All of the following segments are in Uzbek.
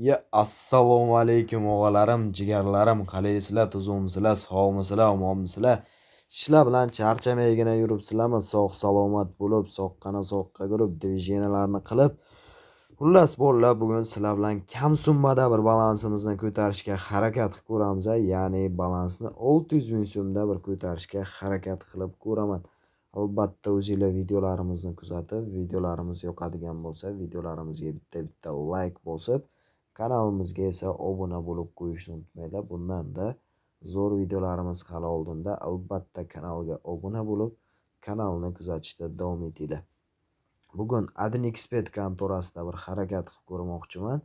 Ya assalomu alaykum og'alarim, jigarlarim, qalaysizlar, tuzukmisizlar, sog'misizlar, omonmisizlar? Ishlar bilan charchamaygina yuribsizlarmi? Sog' salomat bo'lib, soqqani soqqa ko'rib, движениyalarni qilib. Xullas bolalar, bugun sizlar bilan kam summada bir balansimizni ko'tarishga harakat qilib ko'ramiz, ya'ni balansni 600 ming so'mda bir ko'tarishga harakat qilib ko'raman. Albatta o'zinglar videolarimizni kuzatib, videolarimiz yoqadigan bo'lsa, videolarimizga bitta-bitta like bosib, kanalimizga esa obuna bo'lib qo'yishni unutmanglar. Bundan-da zo'r videolarimiz hali oldinda. Albatta kanalga obuna bo'lib, kanalni kuzatishda davom etinglar. Bugun 1xBet kontorasida bir harakat qilib ko'rmoqchiman.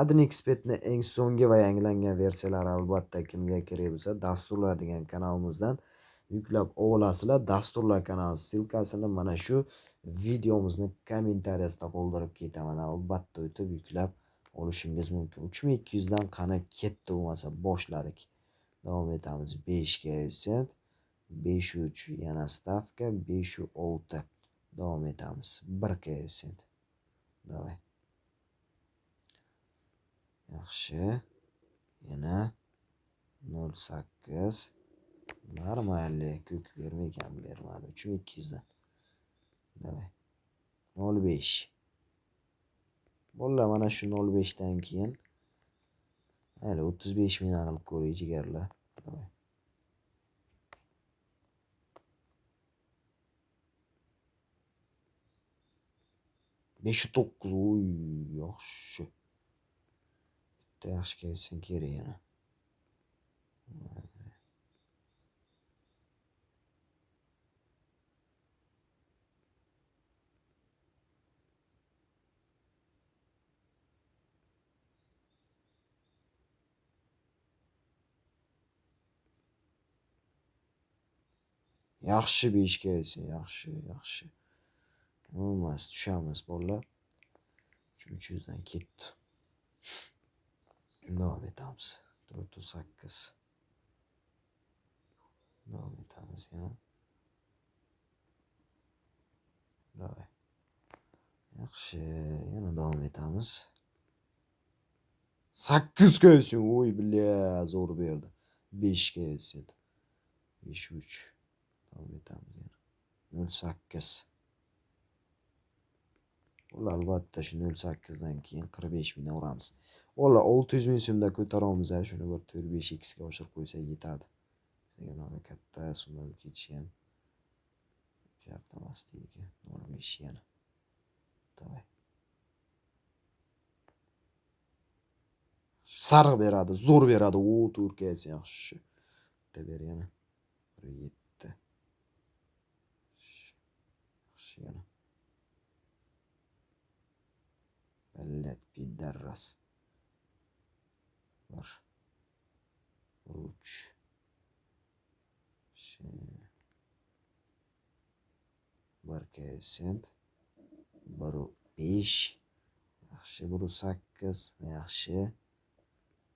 1xBetni eng so'nggi va yangilangan versiyalari albatta kimga kerak bo'lsa, dasturlar degan kanalimizdan yuklab olasizlar. Dasturlar kanali ссылкасini mana shu videomizni kommentariyasida qoldirib ketaman. Albatta o'tib yuklab olishingiz mumkin. 3200 dan qani ketdi bo'lmasa boshladik. Davom etamiz. 5 koeffitsient, 5.3 yana stavka, 5.6. Davom etamiz. 1 koeffitsient. Давай. Yaxshi. Yana 0.8. Нормально. Ko'k bermagan, bermadi. 3200 dan. Давай. 0.5. Bolalar mana shu 0.5 dan keyin mayli 35 mingdan qilib ko'ray jigarlar. Давай. 5.9. Oy, yaxshi. Bitta yaxshi koeffitsient kerak yana. Yaxshi 5 koeffitsient, yaxshi, yaxshi. Emas, tushamiz bolalar. 300 dan ketdi. Davom etamiz. 4.8. Davom etamiz yana. Давай. Yaxshi, yana davom etamiz. 8 koeffitsient. Oy, бля, zo'r berdi. 5 koeffitsient. 5.3. Davom etamiz yana. 0.8. Ular albatta shu 0.8 dan keyin 45 mingdan uramiz. Ular 600 ming so'mda ko'taramiz, shuni bir 4-5 x ga oshirib qo'ysa yetadi. Unaqa katta summa bo'lib ketishi ham shart emas deydi. 0.5 yana. Давай. Sariq beradi, zo'r beradi. O, Turkiyasi yaxshi. Bitta ber yana. 1.7. Yaxshi yana. Блядь, пидорас. 1. 3. 1 koeffitsient. 1.5. Yaxshi, 1.8. Yaxshi.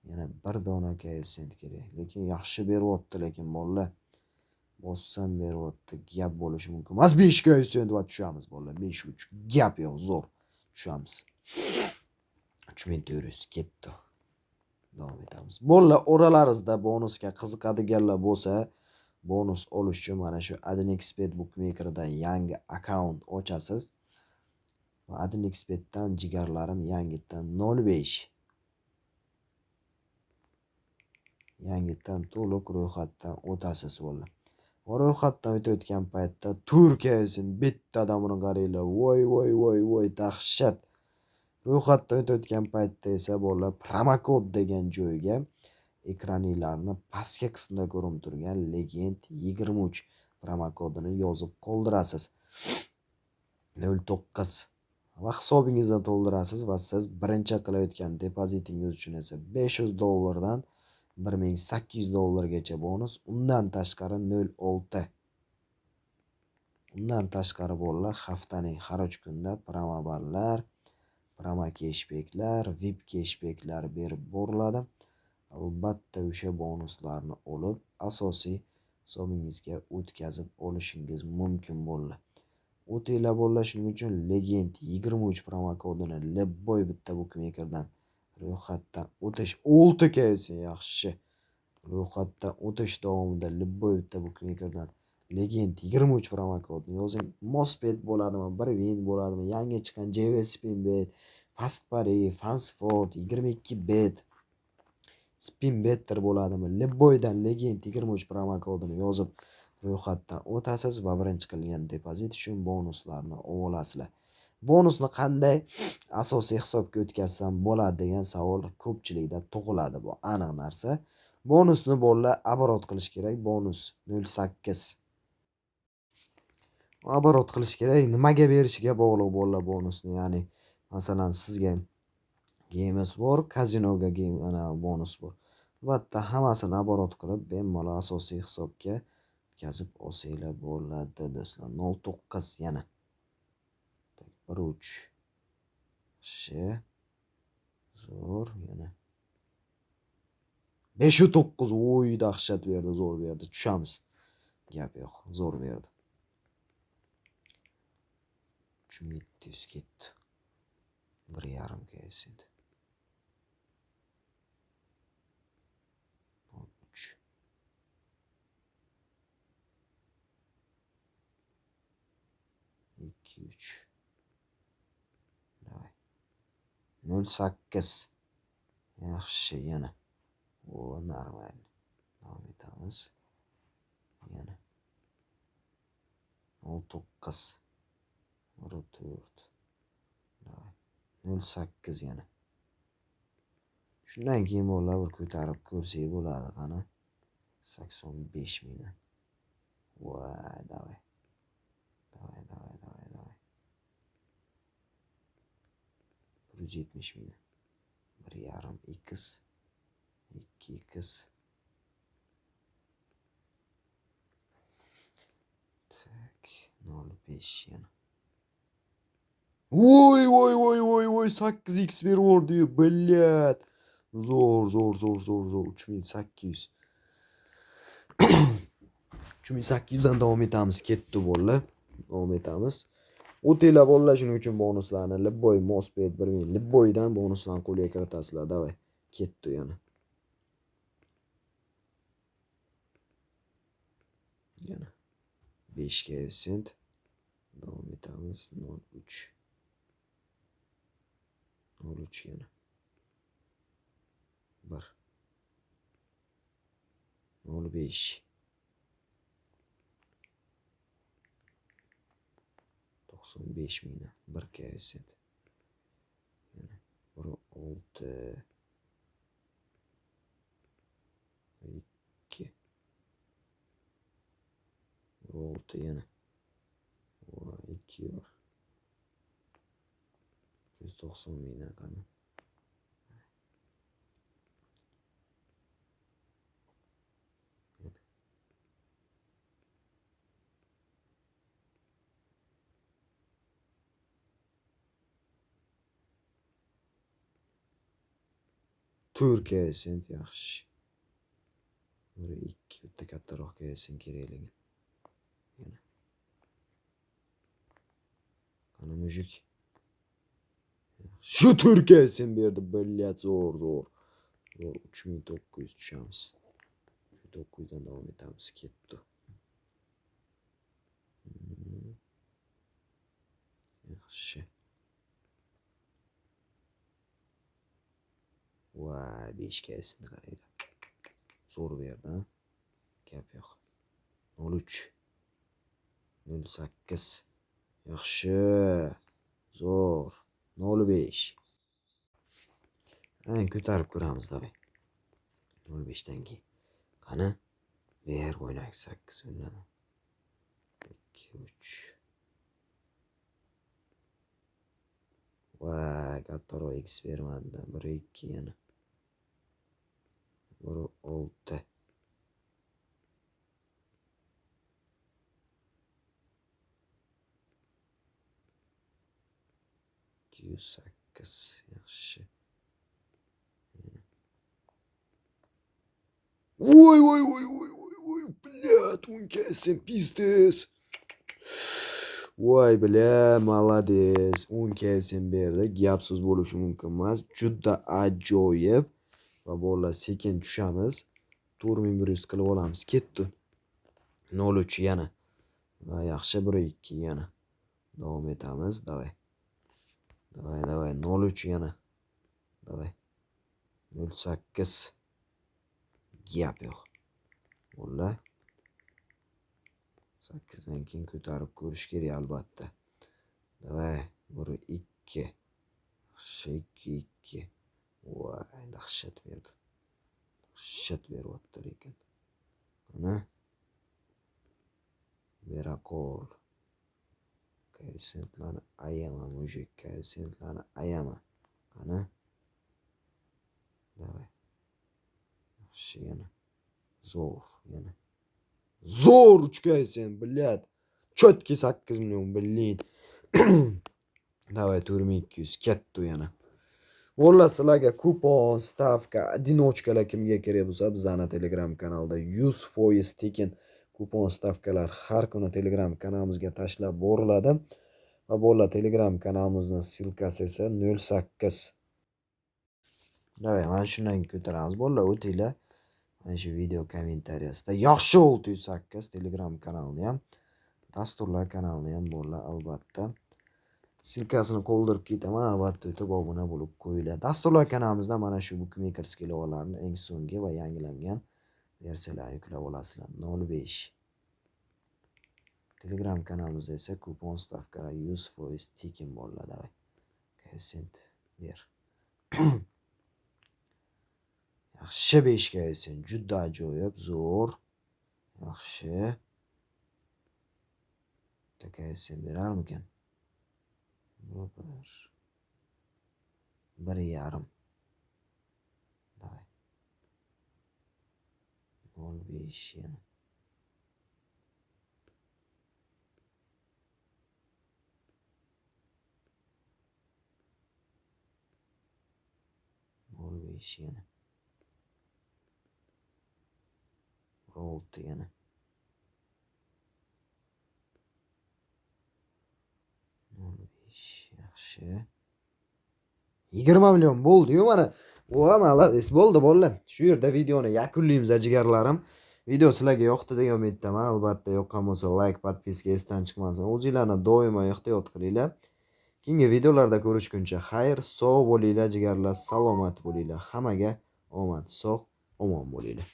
Yana bir dona koeffitsient kerak. Lekin yaxshi beryapti, lekin bolalar. Bossam beryapti. Gap bo'lishi mumkin emas. 5 koeffitsient va tushamiz bolalar. 5.3. Gap yo'q, zo'r. Tushamiz. 3400 ketdi. Davom etamiz. Bolalar, oralaringizda bonusga qiziqadiganlar bo'lsa, bonus olish uchun mana shu 1xBet bookmakerdan yangi akkaunt ochasiz. Va 1xBetdan jigarlarim yangitdan 0.5. Yangitdan to'liq ro'yxatdan o'tasiz bolalar. Va ro'yxatdan o'tayotgan paytda Turkiya bittadan buni qaranglar. Voy voy voy voy, dahshat. Ro'yxatdan o'tayotgan paytda esa bolalar promokod degan joyga ekraninglarni pastki qismida ko'rinib turgan legend 23 promokodini yozib qoldirasiz. 09 va hisobingizni to'ldirasiz va siz birinchi qilayotgan depozitingiz uchun esa $500 dan $1800 gacha bonus, undan tashqari 0.6. Undan tashqari bolalar haftaning har 3 kunda promoballar, promo keshbeklar, VIP keshbeklar berib boriladi. Albatta o'sha bonuslarni olib, asosiy hisobingizga o'tkazib olishingiz mumkin bo'ldi. O'tinglar bolalar, shuning uchun legend 23 promokodini любой bitta bookmakerdan Ro'yxatdan o'tish 6 koeffitsient yaxshi. Ro'yxatdan o'tish davomida любой bitta bukmekerdan Legend 23 promokodini yozing. Mosbet bo'ladimi, bir win bo'ladimi, yangi chiqqan JV Spinbet, Fast Pari, Fastford, 22 bet, Spin Better bo'ladimi? Любойdan Legend 23 promokodini yozib ro'yxatdan o'tasiz va birinchi qilgan depozit uchun bonuslarni olasizlar. Bonusni qanday asosiy hisobga o'tkazsam bo'ladi degan savol ko'pchilikda tug'iladi, bu aniq narsa. Bonusni bolalar aborot qilish kerak. Bonus 0.8. Aborot qilish kerak. Nimaga berishiga bog'liq bolalar bonusni. Ya'ni masalan sizga games bor, kazinoga game ana bonus bor. Albatta hammasini aborot qilib bemalol asosiy hisobga o'tkazib olsanglar bo'ladi do'stlar. 0.9 yana. 1.3. Yaxshi. Zo'r yana. 5.9. Voy, dahshat berdi, zo'r berdi. Tushamiz. Gap yo'q, zo'r berdi. 3700 ketdi. 1.5 koeffitsient. 0.3. 2 3. Davay. 0.8. Yaxshi yana. O, normal. Davom etamiz. Yana. 0.9. 1.4. Davay. 0.8 yana. Shundan keyin bolalar bir ko'tarib ko'rsak bo'ladi qani. 85 mingdan. Voy, davay. Davay, davay, davay, davay. 170 mingdan. 1.5 x 2 x. Tak, 0.5 yana. Voy, voy, voy, voy, voy, 8x berib yubordi-yu, блядь. Zo'r, zo'r, zo'r, zo'r, zo'r. 3800. 3800 dan davom etamiz. Ketdi bolalar. Davom etamiz. O'tinglar bolalar, shuning uchun bonuslarni Любой Mosbet 1000 Любойdan bonuslarni qo'lga kiritasizlar. Davay. Ketdi yana. Yana 5 koeffitsient. Davom etamiz. 0.3. 0.3 yana. 1. 0.5. 95 mingdan 1 koeffitsient. Yana 1.6. 2. 1.6 yana. Voy, 2 bor. 190 mingdan qani. To'rt koeffitsient yaxshi. 1 2 bitta kattaroq koeffitsient kerakligi. Yana. Qani mujik. Shu to'rt koeffitsient berdi, блядь, zo'r, zo'r. Zo'r 3900 tushamiz. 3900 dan davom etamiz, ketdi. Yaxshi. Voy, 5 koeffitsient qaranglar. Zo'r berdi, ha? Gap yo'q. 0.3. 0.8. Yaxshi. Zo'r. 0.5. Ang ko'tarib ko'ramiz, davay. 0.5 dan keyin. Qani? Ber o'ynak 8 o'ynadi. 2 3. Voy, kattaroq x bermadi. 1 2 yana. 1.6. 208. Yaxshi. Voy, voy, voy, voy, voy, voy, блядь, 10 koeffitsient, пиздец. Voy бля, молодец. 10 koeffitsient berdi. Gap so'z bo'lishi mumkin emas. Juda ajoyib. Va bolalar, sekin tushamiz. 4100 qilib olamiz. Ketdi. 0.3 yana. Va yaxshi 1.2 yana. Davom etamiz. Давай. Давай, давай. 0.3 yana. Давай. 0.8. Gap yo'q. Bolalar. 8 dan keyin ko'tarib ko'rish kerak albatta. Давай, 1.2. Yaxshi 2.2. Voy, dahshat berdi. Dahshat beryapti lekin. Mana. Bera qol. Koeffitsiyentlarni ayama, мужик, koeffitsiyentlarni ayama. Qani. Давай. Yaxshi yana. Zo'r yana. Zo'r 3 koeffitsient, блядь. Четкий 8 million, блин. Давай 4200 ketdi yana. Bolalar, sizlarga kupon, stavka, одиночка lar kimga kerak bo'lsa, bizani Telegram kanalda 100% tekin kupon stavkalar har kuni Telegram kanalimizga tashlab boriladi. Va bolalar, Telegram kanalimizning ссылка si esa 08. Давай, mana shundan ko'taramiz. Bolalar, o'tinglar. Mana shu video kommentariyasida yaxshi 608 Telegram kanalini ham, dasturlar kanalini ham bolalar albatta ссылка sini qoldirib ketaman, albatta o'tib obuna bo'lib qo'yinglar. Dasturlar kanalimizda mana shu букмекерский ilovalarni eng so'nggi va yangilangan versiyalarini yuklab olasizlar. 05. Telegram kanalimizda esa kupon stavkalar 100% tekin bolalar. Давай. Koeffitsient ber. Yaxshi 5 koeffitsient, juda ajoyib, zo'r. Yaxshi. Bitta koeffitsient berarmikan? Bu bir. 1,5. Давай. 0.5 yana. 0.5 yana. 1.6 yana. 0.5 yaxshi. 20 million bo'ldi-yu mana. Va молодец bo'ldi bolalar. Shu yerda videoni yakunlaymiz, jigarlarim. Video sizlarga yoqdi degan umiddaman. Albatta yoqqan bo'lsa like, подписка esdan chiqmasin. O'zinglarni doimo ehtiyot qilinglar. Keyingi videolarda ko'rishguncha xayr, sog' bo'linglar jigarlar, salomat bo'linglar. Hammaga omad, sog' omon bo'linglar.